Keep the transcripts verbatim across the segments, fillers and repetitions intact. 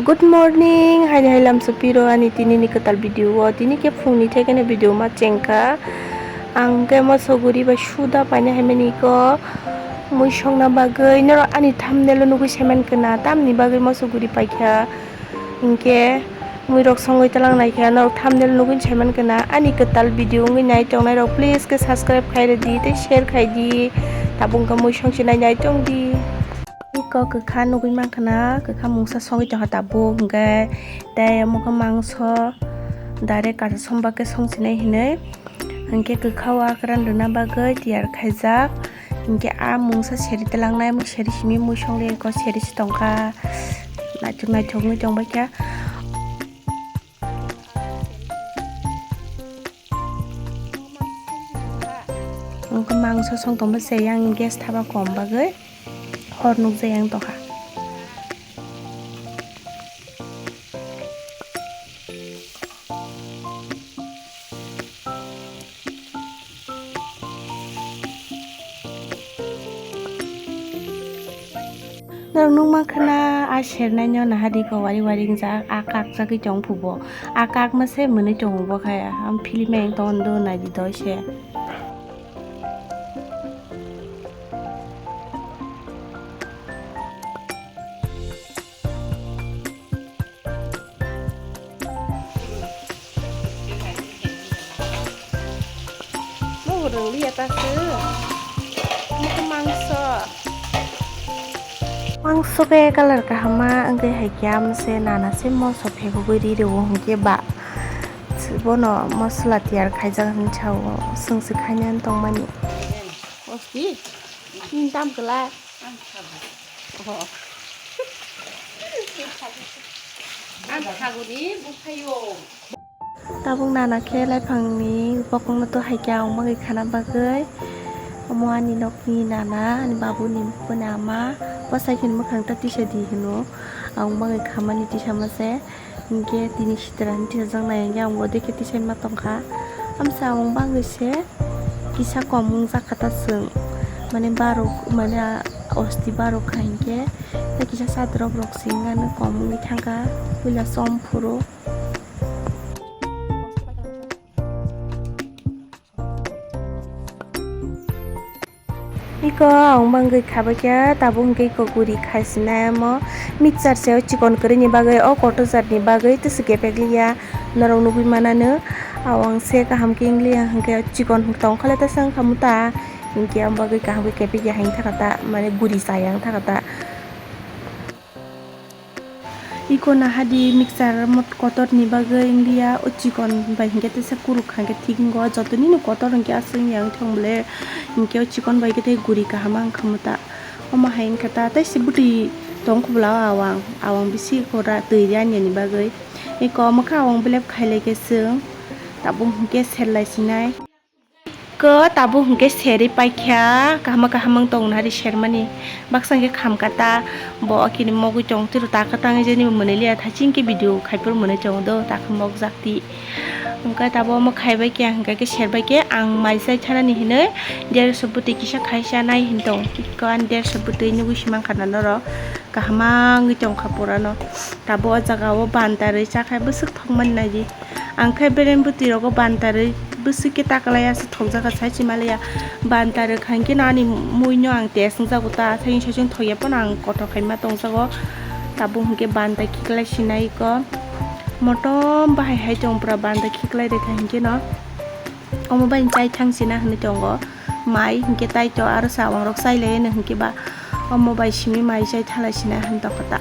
Good morning, haini hai lamsopiro ani tini ni kwtal video o, tini khe phungni thekeno video ma chengkha. Ang khe moso guri bai suda paina hai mani ko mui songna bagwi, norok ani thumbnail o nugwi saiman khwna tamni bagwi moso guri paikha. Hinkhe mui rok songwi talang naikha, norok thumbnail nugwi saiman khwna ani kwtal video wngwi nai tongnai rok, please khe subscribe khai rwdi tei share khai di, tabuk wngkha mui songse nai nai tongdi. Iko kwkha nugwi mankha na, kwkha mungsa songwi tongkha tabuk, hwnkhe tei omo khe mangso direct kaisa somba khe songsinai hinwi, hwnkhe kwkha o akran rwna bagwi tiyar khaijak, hwnkhe a mungsa seri twlangnai, seri simi mui songli iko seri se tongkha, naithok naithok wngwi tongbaikha. Wngkha mangso song tongma se yang gas thaba kom bagwi hor nukjai yang tongkha. Norok nukmankha na a sernai no nahardi ko wari wari wngjak, a kakjagwi tong phubo, a kakma se mwnwi tongo bo khe, ang philip meng tong do naidi doi se. Mo rwng liya ta se. Mo khe mangso. Mangso khe colour kaham ma wngwi hai khe amo se nana se moso phegogwi ri rwo hwnkhe ba. Bono mosola tiyar khaijak hinwi sao, chwng se khainani tongmani. Osti, nini tam kwlai. Ang khago. Oh. Ang khago ni buphayo. Tabuk nana khe laiphangni bokongno to hai khe ang bagwi khana bagwi. Omo ani nokni nana, ani babuni bupani ama. Bwsai khe mwkhang ta tisa di hino. Ang bagwi khamani tisa ma se. Hinkhe tini sitra ni tisajaknai hinkhe ang bo dekhe tisaima tongkha. Amsa ang bangwi se kisa kom wngjakha ta chwng, mane barok, mane osti barok kha hinkhe tei kisa sadrop rok se wngmani kom wngwi thangkha puila chom phuru. Iko ang bangwi khabaikha, tabuk hwnkhe iko guri khaisinai omo mixture se o chikon kwrwini bagwi, o kotor jatni bagwi tei se kepek liya norok nugwi mananw. Awang se kaham khe wngliya hwnkhe chikon tongkhole ta se wngkha muta, hinkhe ang bagwi kaham khe kepek ya hinthaka ta, mane guri chaya wngthaka ta. Iko nahadi mixture mot kotor ni bagwi wngliya, o chikon bai hinkhe tesa kuruk kha hinkhe thik wngo, joto nini kotor hinkhe aswk wngya wngthang bole, hinkhe o chikon bai khe tei guri kaham wngkha muta. Omo hai wngkha ta, tei se bwtwi tong khobla o awang, awang bisi iko ra twi rani bagwi. Iko omo khe awang belep khailai khe chwng tabuk hinkhe serlai sinai. Ko tabuk hwnkhe serwi paikha, kahama kaham wng tong nari sermani. Baksa hwnkhe khamkha ta, bo akini mogwi tong tiro, ta khe tangwi jani bo mwnwi liya, thaiching khe video khaiphuru mwnwi tongo do, ta khe mokjak ti. Hwnkhe tabuk omo khaibai khe, hwnkhe khe serbai khe, ang mai chai thanani hinwi, derso bwtwi kisa khaisa nai hin tong. Ko ani derso bwtwi nugwi si mankha na norok, kahama wngwi tongkha purano. Tabuk o jaga o bantarwi chakhai bwswk thokmani naidi. Ang khe berem bwtwi rogo bantarwi bwswk khe takwlai aswk thokjak kha sai se maliya. Bantarwi kha hinkhe no ani mui no ang test wngjago ta, asai saichung thokya phano ang kothok khaima tongjago. Tabuk hinkhe banta khiklai sinai ko motom bahai hai tong pura banta khiklai rwkha hinkhe no omo bai chai thang sina hinwi tongo. Mai hinkhe tai to aro sawang rok chai lai no hinkhe ba omo bai simi mai chai thalai sina hin tongkha ta.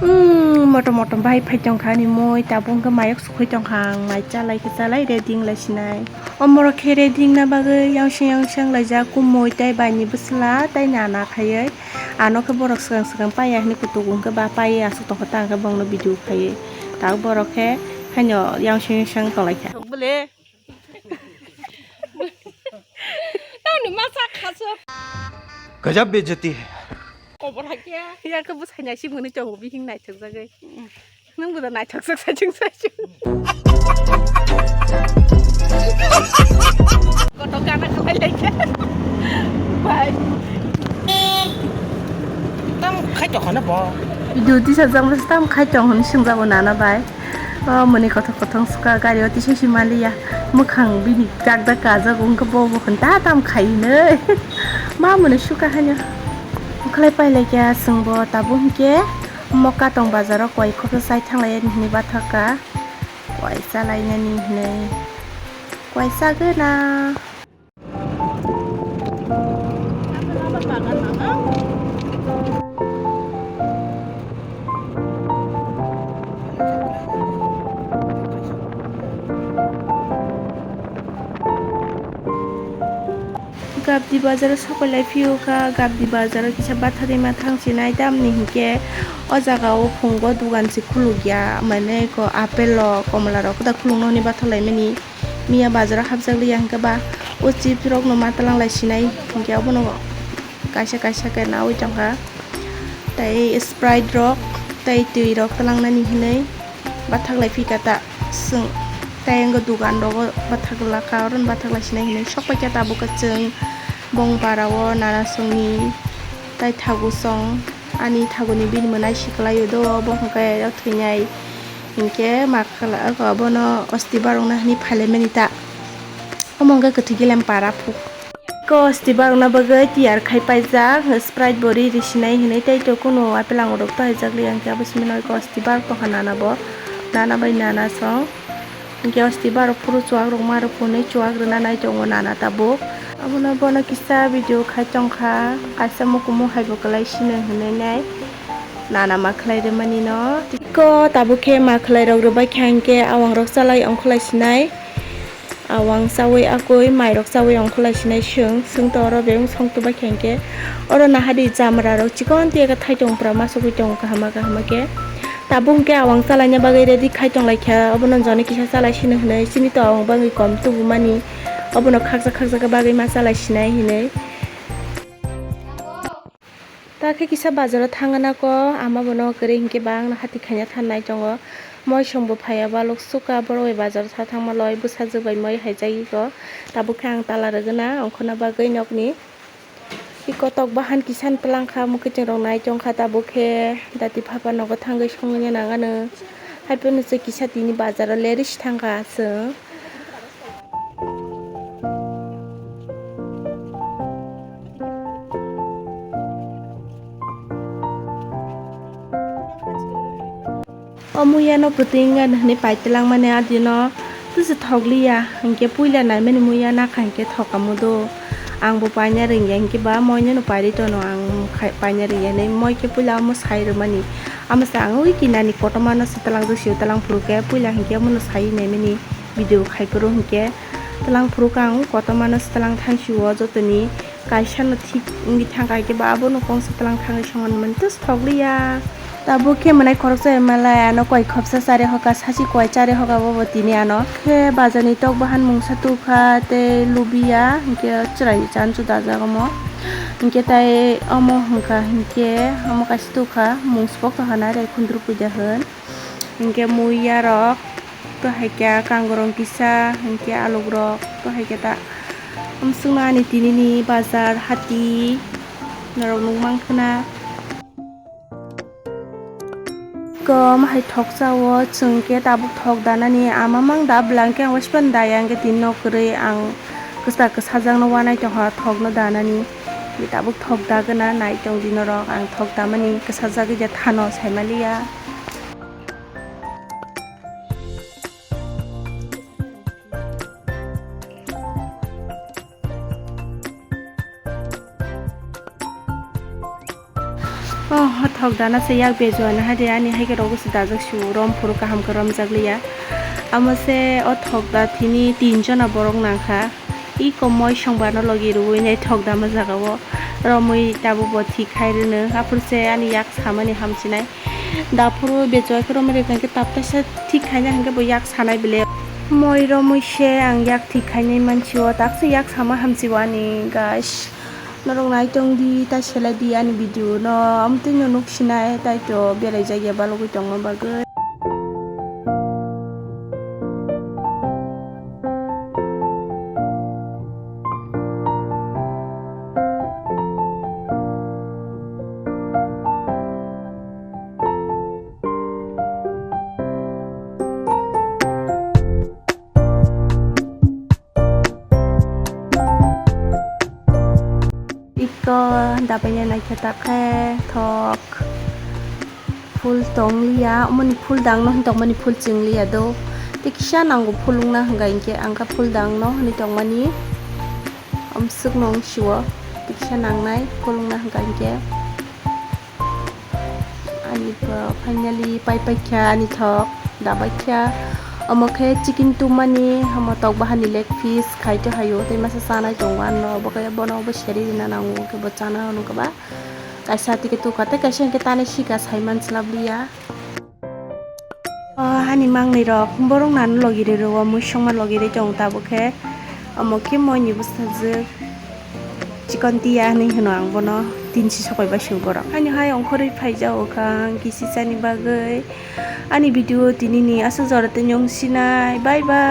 Umm, motom motom bai phai tongkha ani mui, tabuk hwnkhe mayok sukhoi tongkha ang, mai chalai khe chalai ready wng lai sinai. Omo rok khe ready wngna bagwi yangseng yangseng laijak kumui tei bai ni bwsla tei nana khaiwi. Ano khe borok swkang swkang paiya hinwi kutugo hwnkhe ba paiwi aswk tongkha ta, hwnkhe bongno video khaiwi. Tabuk borok khe haino yangseng yangseng tonglaikha. Tamni masa khasuk. Gajab bejati hai. Kobor hakya. Ya khe bwsai nai si mwnwi tongo bihing naithok jagwi. Nang bo da naithok sak saichung saichung. Koto kana khalai lai khe. Bye. Tam khai to khana bo. Video tisajak bwsa tam khai tong hwn swngjago nana bai. O mwnwi kothok kothok swkha gari o tisai si maliya. Mwkhang bini jak jak kajak wngkha bo bo hwn ta tam khai hwnwi. Ma mwnwi swkha haino. Bwkhalai pailai kha chwngbo tabuk hinkhe Mokatong bazaro koi khopsa chai thanglai ani hwnwi bathakha. Koi chalainani hwnwi. Koi chagwna. Gabdi bazaro sokolai phiyokha, Gabdi bazaro kisa batharima thangsinai, tamni hinkhe o jaga o phungo dogan se khulukya, mane ko apple rok, komla rok kwtal khulukna hwnwi batharlaimani. Miya bazaro hapjak liya hinkhe ba o chips rok no ma twlang lai sinai hinkhe obono kaisa kaisa khe nawi tongkha. Tei Sprite rok tei twi rok twlangnani hinwi bathak lai phika ta chwng. Tei wngkha dogan rogo bathak laka oro no bathak lai sinai hinwi sok paikha tabuk khe chwng bong bara o nana songni tei thagu song ani thaguni bini mwnai siklaio do bo hwnkhe o thwinai hinkhe ma khala obono osti barokna hinwi phailaimani ta. Omo hwnkhe kwthwi gilem para phuk. Ko osti barokna bagwi tiyar khai paijak, Sprite bo ri ri sinai hinwi tei to kunu apple angurok to haijak li ang khe abo simi noi ko osti barok tongkha nana bo, nana bai nana song. Hinkhe osti barok phuru chuwak rok ma rok phunwi chuwak rwna nai tongo nana tabuk. Abono bono kisa video khai tongkha, kaisa mukumu hai bo kwlai sino hinwi nai nana ma khlai rwmani no. Ko tabuk khe ma khlai rok rwbai kha hinkhe awang rok chalai ongkhlai sinai. Awang chawi akwi mairok chawi ongkholai sinai chwng, chwng to oro bebak song tubai kha hinkhe. Oro nahadi jamra rok chikon tiya khe thai tong pura masugwi tongo kaham kaham khe. Tabuk hinkhe awang chalaina bagwi ready khai tong lai kha, obono joni kisa chalai sino hinwi, chini to awang bagwi kom tubumani, obono khaksa khaksa khe bagwi ma chalai sinai hinwi. Ta khe kisa bazaro thangna ko, ama bono kwrwi hinkhe bangno hati khaina thanai tongo. Moisong bo phaiya balok suka borok bai bazaro tha thangma loi bwsajwk bai moi haijagwi ko. Tabuk khe ang tala rwgwna ongkhorna bagwi nokni. Iko tok bahan kisa twlang kha, mwkhwtwng rok nai tong kha, tabuk khe dati phapa nogo thangwi songwi nang anw. Haiphano se kisa tini bazaro lerisi thang kha chwng. O muya no kwtwi wngya hinwi paitwlang mani, adino tusu thokliya hinkhe puila naimani muya nakha hinkhe thokamu do. Ang bo paina rwngya hinkhe ba moino no pairi tono ang khai-, paina rwngya hinwi moi khe puila omo sai rwmani. Amo se ang ui kinani kotorma no se twlangjak sio, twlang phuru khe puila hinkhe omo no sai naimani. Video khai phuru hinkhe twlang phuru khe ang kotorma no se twlang thang sio, jotoni kaisa no thik wngwi thang kha, hinkhe ba abono kongsa twlang thangwi songmani mani tus thokliya. Tabuk khe mwnai khoroksa malai ano koi khopsa chari hoka, sachi koi chari hoka, bobo tini ano khe bazar ni tok bahan mungsa tukha tei lubiya hinkhe chwrai chan chu dajak omo. Hinkhe tai omo hwnkha hinkhe omo kaisa tukha mung sipok tongkha nai rai khundru puida hwn. Hinkhe muiya rok, to hai khe kangrong kisa, hinkhe aluk rok, to hai khe ta. Amswkno ani tini ni bazar hati norok nukmang khna. Kom hai thoksa o chwng khe tabuk thok danani ama mang da bwlang khe ang waispan daya hinkhe tini no kwrwi ang kwsa kwsajakno wanai tongkha thokno danani. Tabuk thok dagwna nai tong di norok ang thok damani kwsajagwi de thano saimaliya. Oh, o thok dana se yak bejuana hai de ani hai khe rogo se dajak su rom phuru kaham khe romjak liya. Amo se o thok da thini tin jona borok nangkha. I komoi songbarno logi rwui nai thok dama jagao romwi tabukbo thik khai rwno. Aphuru se ani yak samani hamchinai. Da phuru bechua khe romwi rwkha khe taptaisa thik khaina hinkhe bo yak sanai bele. Moi romwi se ang yak thik khainai mansi o, taksa yak sama hamsi o ani guys. Norok nai tong di, tai selai di ani video no. Amtwi no nuk sinai, tai to berai jak ya balogwi tongma bagwi. O dabaina naikhe ta khe thok. Phul tong liya, omoni phul dang no hinwi tongmani phul ching liya do. Tei kisa nango phul wngna hwnka hinkhe ang kha phul dang no hinwi tongmani. Amswk no wng sio, tei kisa nangnai phul wngna hwnka hinkhe. Ani bo finally pai paikha ani thok, dabaikha. Omo khe chicken tumani, omo tok bahani leg piece khaito haio, tei masa chanai tongo ano, obo khe bono obo seri rina nango, khe bo chana hwnwi khe ba. Kaisa tike tuka tei kaisa hinkhe tani sika saiman swlap liya. O hani mangnwi rok borok nano logi rw o, muisongma logi rw tongo tabuk khe. Omo khe moini bwsajwk chikon tiya hinwi hwno ang bono, tinsi sokoi bai sio borok. Haino hai ongkhorwi phaijago kha ang kisi chani bagwi. Ani video tinini aswk jora tei nung sinai. Bye bye.